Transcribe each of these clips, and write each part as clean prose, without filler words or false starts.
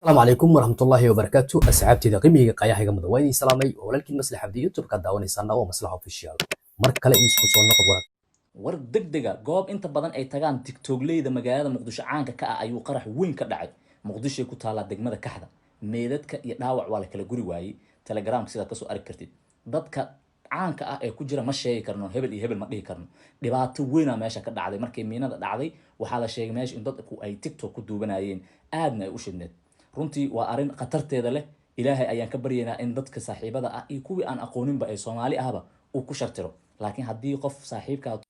Asalaamu calaykum waraxmatullaahi wabarakaatu. Asxaabteyda qiimiga qayaxiga mudan, waa idin salaamay. Oo walaalkiin Maslax Abdi, YouTube ka daawanaysaana oo Maslax Official. Mar kale isku soo noqod wanaag. War degdega: goob inta badan ay tagaan Tiktokleyda magaalada Muqdisho caanka ka ah ayuu qarax weyn ka dhacay. Muqdishoy ku taallaa degmada Kaxda. Meedadka iyo dhaawac waa la kala guri waayey. Telegramka sidaad kasoo arki kartid, dadka caanka ah ee ku jira ma sheegi karno, hebel iyo hebel ma dhihi karno. Dhibaato weynaa meesha ka dhacday. Markay miinada dhacday, waxaa la sheegay meesha in dadku ay TikTok ku duubanayeen, aadna ay u shidneed. Runtii waa arrin khatarteeda leh. Ilaahay ayaan ka baryaynaa in dadka saaxiibada ah iyo kuwii aan aqooninba ee Soomaali ahba uu ku shartiro. Laakiin haddii qof saaxiibkaa,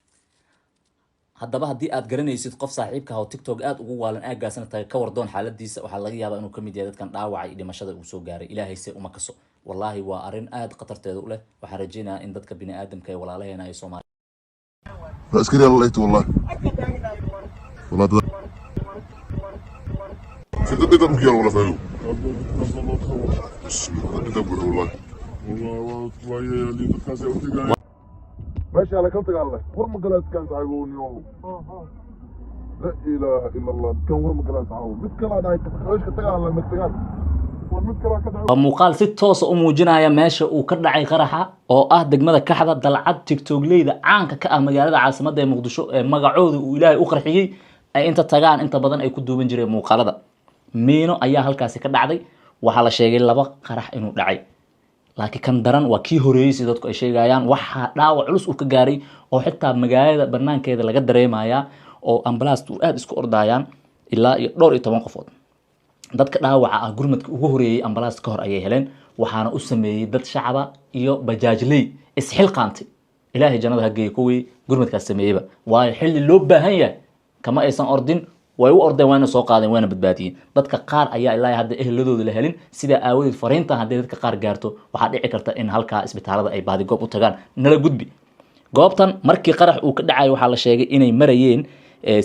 haddaba haddii aad garanaysid qof saaxiibka ah oo TikTok aad ugu waalan, aaggaasna taga, ka wardoon xaaladiisa. Waxaa laga yaabaa inuu kamid yahay dadkan dhaawacay iyo dhimashada uu soo gaaray. Ilaahay se uma kaso. Wallaahi waa arrin aad khatarteeda u leh. Waxaan rajaynayaa in dadka biniaadamka ee walaalaheena ay Soomaali عسكري الله لقيته والله والله ده في ده ممكن ولا فاهم بسم الله ده والله. ماشي على كنتك الله ورما قلت كان صاحبوني. لا اله الا الله، كان ورما قلت صاحبون mid kale dhacay ايش ka tagaa mid tagaa war mid kale ka dhacay. Waa muuqaal si toosa u muujinaya meesha uu ka dhacay qaraxa oo ah degmada Kaxda, dalcad Tiktokleyda caanka ka ah magaalada caasimadda ee Muqdisho ee magacooda uu Ilaahay u qarxiyey ay inta tagaan inta badan ay ku duuban jireen muuqaalada. Miino ayaa halkaasi ka dhacday. Waxaa la sheegay laba qarax inuu dhacay, laakiin kan daran waa kii horeeyey. Si dadku ay sheegayaan, waxaa dhaawac culus uu ka gaaray oo xitaa magaalada banaankeeda laga dareemayaa oo ambalaasta uu aada isku ordayaan ilaa iyo dhowr iyo toban qofood. Dadka dhaawaca ah gurmadka ugu horeeyey ambalaasta ka hor ayay heleen, waxaana u sameeyey dad shacaba iyo bajaajley isxilqaantay. Ilaahay jannada ha geeye kuwii gurmadkaas sameeyeyba, waayo xilli loo baahan yahay kama aysan ordin, way u ordeen, wayna soo qaadeen, wayna badbaadiyeen. Dadka qaar ayaa ilaa hadda ehladooda la helin. Sidaa aawadeed fariintan hadday dadka qaar gaarto, waxaa dhici karta in halkaa isbitaalada ay baadigoob u tagaan. Nala gudbi. Goobtan markii qarax uu ka dhacayo, waxaa la sheegay inay marayeen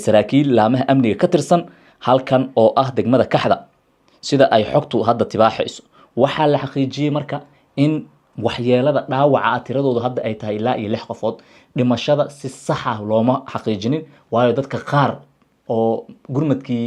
saraakiil laamaha amniga ka tirsan halkan oo ah degmada Kaxda. Sida ay xogtu hadda tibaaxayso, waxaa la xaqiijiyey marka in waxyeelada dhaawaca ah tiradoodu hadda ay tahay ilaa iyo lix qofood. Dhimashada si sax ah looma xaqiijinin, waayo dadka qaar oo gurmadkii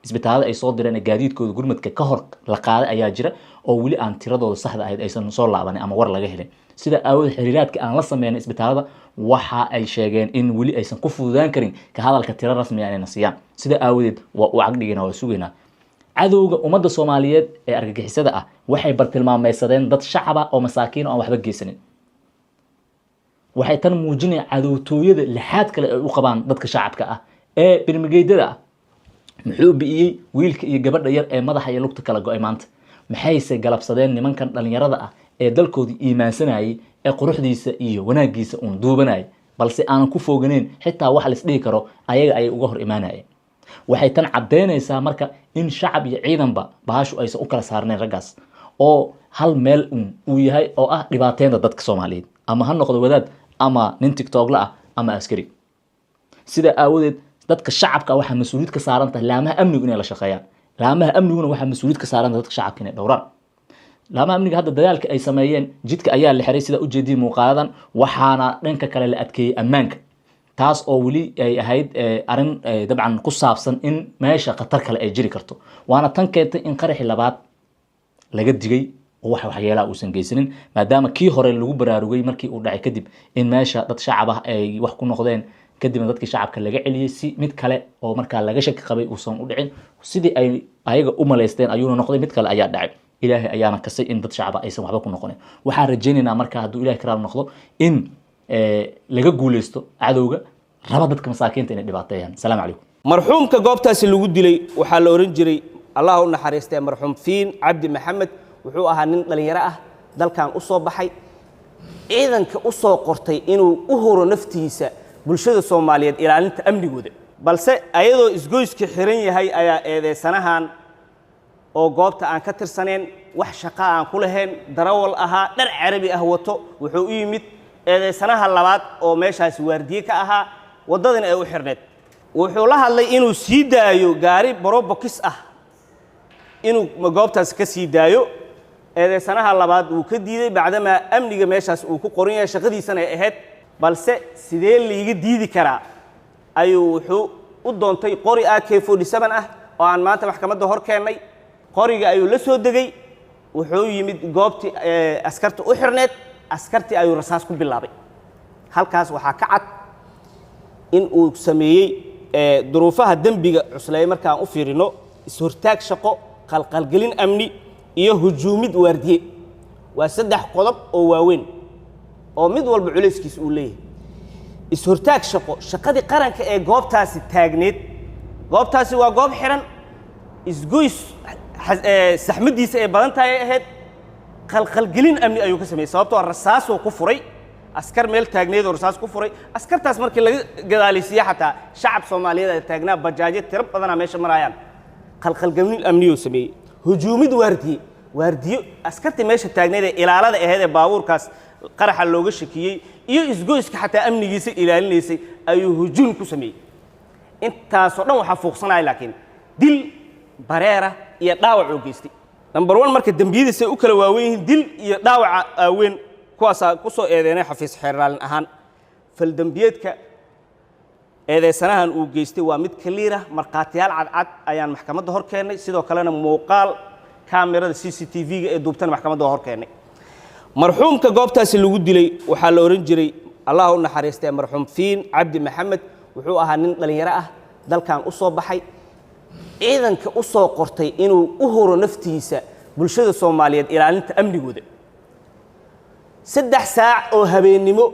isbitaalada ay soo direen ee gaadiidkooda gurmadka ka hor la qaaday ayaa jira oo weli aan tiradooda saxda ahayd aysan soo laabanin ama war laga helin. Sida aawadeed xiriiraadka aan la sameynay isbitaalada, waxa ay sheegeen in weli aysan ku fududaan karin ka hadalka tiro rasmi ah inayna siiyaan. Sida aawadeed waa u cagdhigina, waa sugaynaa. Cadowga ummadda Soomaaliyeed ee argagixisada ah waxay bartilmaameysadeen dad shacaba oo masaakiin oo aan waxba geysanin. Waxay tan muujinayaan cadowtooyada lixaad kale ay u qabaan dadka shacabka ah ee birmigeydada ah. Muxuu bi'iyey wiilka iyo gabadha yar ee madaxa iyo lugta kala go'ay maanta? Maxayse galabsadeen nimankan dhalinyarada ah ee dalkoodii iimaansanayay ee quruxdiisa iyo wanaagiisa uun duubanayay, balse aanan ku foganeyn xitaa wax laisdhihi karo ayaga ayay uga hor imaanayeen? Waxay tan caddaynaysaa marka in shacab iyo ciidanba bahashu aysan u kala saarnayn raggaas, oo hal meel un uu yahay oo ah dhibaateynta dadka Soomaaliyeed, ama ha noqdo wadaad ama nin Tiktokla ah ama askari. Sida aawadeed dadka shacabka waxaa mas-uuliyad ka saaran tahay laamaha amnigu inay la shaqeeyaan, laamaha amniguna waxaa mas-uuliyad ka saaran tahay dadka shacabka inay dhowraan. Laamaha amniga hadda dadaalka ay sameeyeen, jidka ayaa la xiray sida ujeediyay muuqaaladan, waxaana dhanka kale la adkeeyey ammaanka, taas oo weli ay ahayd arrin dabcan ku saabsan in meesha khatar kale ay jiri karto. Waana tan keentay in qaraxii labaad laga digay oo wax waxyeelaha uusan geysanin, maadaama kii hore lagu baraarugay markii uu dhacay kadib in meesha dad shacab ah ay wax ku noqdeen, kadibna dadkii shacabka laga celiyey si mid kale oo markaa laga shaki qabay uusan u dhicin. Sidii ay ayaga u malaysteen ayuuna noqday, mid kale ayaa dhacay. Ilaahay ayaana kasay in dad shacaba aysan waxba ku noqonin. Waxaan rajaynaynaa marka hadduu Ilahay karaal noqdo in laga guuleysto cadowga raba dadka masaakiinta inay dhibaateeyaan. Asalaamu calaykum. Marxuumka goobtaasi lagu dilay waxaa la odhan jiray, Allah u naxariistee, marxuum Fiin Cabdi Maxamed. Wuxuu ahaa nin dhallinyaro ah, dalkan u soo baxay, ciidanka u soo qortay inuu u huro naftiisa bulshada Soomaaliyeed ilaalinta amnigooda. Balse ayadoo isgoyska xiran yahay ayaa eedeysanahan oo goobta aan ka tirsaneen, wax shaqa aan ku lahayn, darawal ahaa, dhar Carabi ah wato, wuxuu u yimid eedeysanaha labaad oo meeshaasi waardiye ka ahaa, waddadana ay u xirneed. Wuxuu la hadlay inuu sii daayo gaari Probox ah, inuu goobtaasi ka sii daayo. Eedeysanaha labaad wuu ka diiday, bacdamaa amniga meeshaas uu ku qoran yahay, shaqadiisana ay ahayd. Balse sidee liiga diidi karaa ayuu wuxuu u doontay qori AK-47 ah oo aan maanta maxkamadda hor keennay. Qoriga ayuu la soo degay, wuxuu yimid goobtii askarta u xirneed, askartii ayuu rasaas ku bilaabay. Halkaas waxaa ka cad in uu sameeyey duruufaha dembiga cusleeyay. Markaan u fiirino is-hortaag shaqo, qalqalgelin amni iyo hujuumid waardiye, waa saddex qodob oo waaweyn oo mid walba culayskiisa uu leeyahay. Is-hortaag shaqo, shaqadii qaranka ee goobtaasi taagneed, goobtaasi waa goob xiran, isgoys saxmadiisa ay badan tahay ay ahayd. Qalqalgelin amni ayuu ka sameeyey, sababtoo rasaasoo ku furay askar meel taagneed oo rasaas ku furay. Askartaas markii laga gadaalisiiye, xataa shacab Soomaaliyeed ay taagnaa, bajaajyo tiro badanaa meesha marayaan. Qalqalgelin amniyuu sameeyey. Hujuumid waardiye, waardiyo askartii meesha taagneed ee ilaalada ahayd ee baabuurkaas qaraxa looga shakiyey iyo isgoyska xataa amnigiisa ilaalinaysay ayuu hujuum ku sameeyey. Intaasoo dhan waxaa fuuqsanaya laakiin dil bareera iyo dhaawac oo geystay. Number one, marka dembiyadiisay u kala waawen yihiin, dil iyo dhaawaca aaweyn, kuwaasaa ku soo eedeynay xafiis xeerraalin ahaan. Faldembiyeedka eedeysanahan uu geystay waa mid kaliira. Markhaatiyaal cadcad ayaan maxkamadda hor keennay, sidoo kalena muuqaal kaamirada CCTV-ga ee duubtana maxkamadda waa hor keennay. Marxuumka goobtaasi lagu dilay waxaa la ohan jiray, Allah u naxariistee, marxuum Fiin Cabdi Maxamed. Wuxuu ahaa nin dhallinyaro ah, dalkan u soo baxay, ciidanka u soo qortay inuu u huro naftiisa bulshada Soomaaliyeed ilaalinta amnigooda. 3 saac oo habeennimo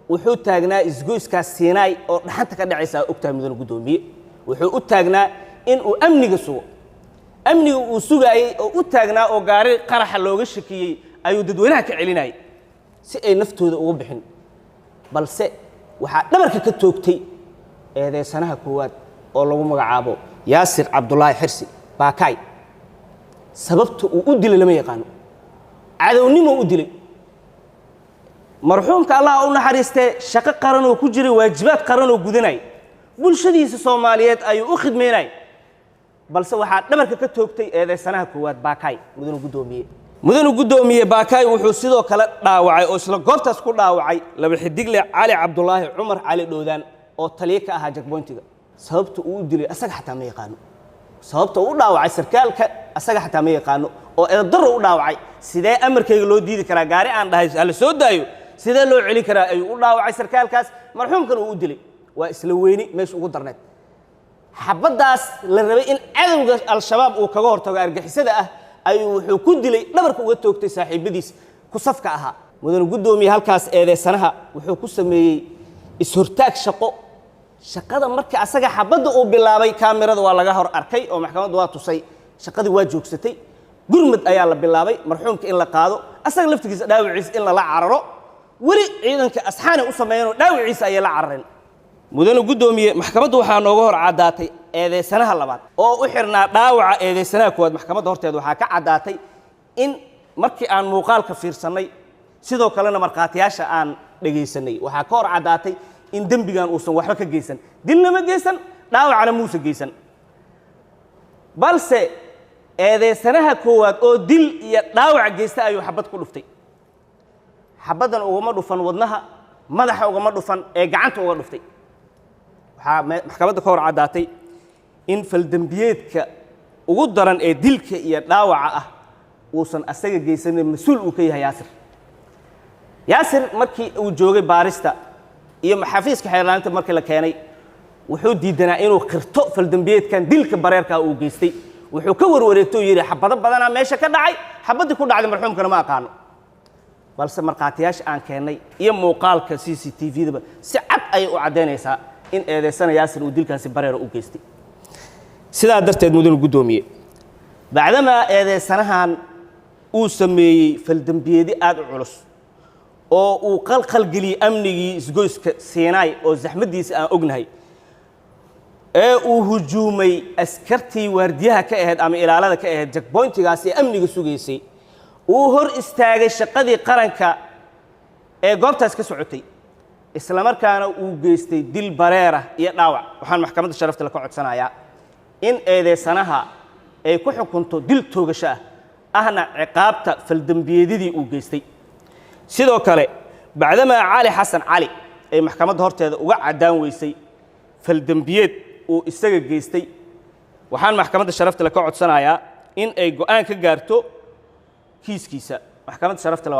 wuxuu taagnaa isgoyskaas Siinaay oo dhaxanta ka dhacaysa, ogtahay mudane guddoomiye. Wuxuu u taagnaa inuu amniga sugo. Amniga uu sugaayey oo u taagnaa oo gaari qaraxa looga shakiyey ayuu dadweynaha ka celinayay si ay naftooda ugu bixin, balse waxaa dhabarka ka toogtay eedeysanaha koowaad oo lagu magacaabo Yaasir Cabdulaahi Xirsi Baakaay. Sababta uu u dilay lama yaqaano, cadownimo u dilay. Marxuumka Allah u naxariistee shaqo qaranoo ku jiray, waajibaad qaranoo gudanay, bulshadiisa Soomaaliyeed ayuu u khidmeynay, balse waxaa dhabarka ka toogtay eedeysanaha koowaad Baakaay. Mudane guddoomiye, mudane guddoomiye, Baakaay wuxuu sidoo kale dhaawacay oo isla goobtaas ku dhaawacay laba xidigle Cali Cabdulaahi Cumar Cali Dhoodaan oo taliye ka ahaa checkpointiga. Sababta uu u dilay asaga xataa ma yaqaano, sababta uu u dhaawacay sarkaalka asaga xataa ma yaqaano oo eedaro u dhaawacay. Sidee amarkayga loo diidi karaa? Gaari aan dhahay hala soo daayo, sidee loo celin karaa? Ayuu u dhaawacay sarkaalkaas, marxuumkan uu u dilay. Waa isla weyni meesha ugu darneed. Xabaddaas la rabay in cadowga Al-Shabaab uu kaga hortago argixisada ah ayuu wuxuu ku dilay, dhabarka uga toogtay saaxiibadiis ku safka ahaa. Mudane guddoomiye, halkaas eedeysanaha wuxuu ku sameeyey is-hortaag shaqo. Shaqada markii asaga xabadda uu bilaabay, kaamirada waa laga hor arkay oo maxkamadda waa tusay. Shaqadii waa joogsatay, gurmad ayaa la bilaabay, marxuumka in la qaado, asaga laftigiisa dhaawiciisa in lala cararo. Weli ciidanka asxaanay u sameeyeenoo dhaawiciisa ayay la carareen. Mudane guddoomiye, maxkamaddu waxaa nooga hor caddaatay eedeysanaha labaad oo u xirnaa dhaawaca eedeysanaha koowaad. Maxkamadda horteeda waxaa ka caddaatay in markii aan muuqaalka fiirsannay, sidoo kalena markhaatiyaasha aan dhegaysanay, waxaa ka hor caddaatay in dembigan uusan waxba ka geysan, dilna ma geysan, dhaawacna muusa geysan, balse eedeysanaha koowaad oo dil iyo dhaawac geysta ayuu xabad ku dhuftay. Xabaddan ugama dhufan wadnaha, madaxa ugama dhufan, ee gacanta uga dhuftay. Waxaa maxkamadda ka hor caddaatay in faldembiyeedka ugu daran ee dilka iyo dhaawaca ah uusan asaga geysanin, mas-uul uu ka yahay Yaasir. Yaasir markii uu joogay baarista iyo xafiiska xeerlaanta markii la keenay, wuxuu diidanaa inuu qirto faldembiyeedkan dilka bareerkaa uu geystay. Wuxuu ka warwareegtay oo yidhi xabado badanaa meesha ka dhacay, xabaddii ku dhacday marxuumkana ma aqaano. Balse markhaatiyaasha aan keennay iyo muuqaalka CCTV-daba si cad ayay u caddaynaysaa in eedeysana Yaasir uu dilkaasi bareera u geystay. Sidaa darteed, mudane guddoomiye, bacdamaa eedeysanahan uu sameeyey faldembiyeedi aad u culus oo uu qalqalgeliyey amnigii isgoyska Siinaay oo saxmaddiisa aan ognahay, ee uu hujuumay askartii waardiyaha ka ahayd ama ilaalada ka ahayd checkpointigaas ee amniga sugaysay, uu hor istaagay shaqadii qaranka ee goobtaas ka socotay, islamarkaana uu geystay dil bareera iyo dhaawac, waxaan maxkamadda sharafta le ka codsanayaa in eedeysanaha ay ku xukunto dil toogasho ah, ahna ciqaabta faldembiyeedidii uu geystay. Sidoo kale, bacdamaa Cali Xasan Cali ay maxkamadda horteeda uga caddaan weysay faldembiyeed uu isaga geystay, waxaan maxkamadda sharafta le ka codsanayaa In ay go'aan ka gaarto kiiskiisa. Maxkamadda sharafta leh.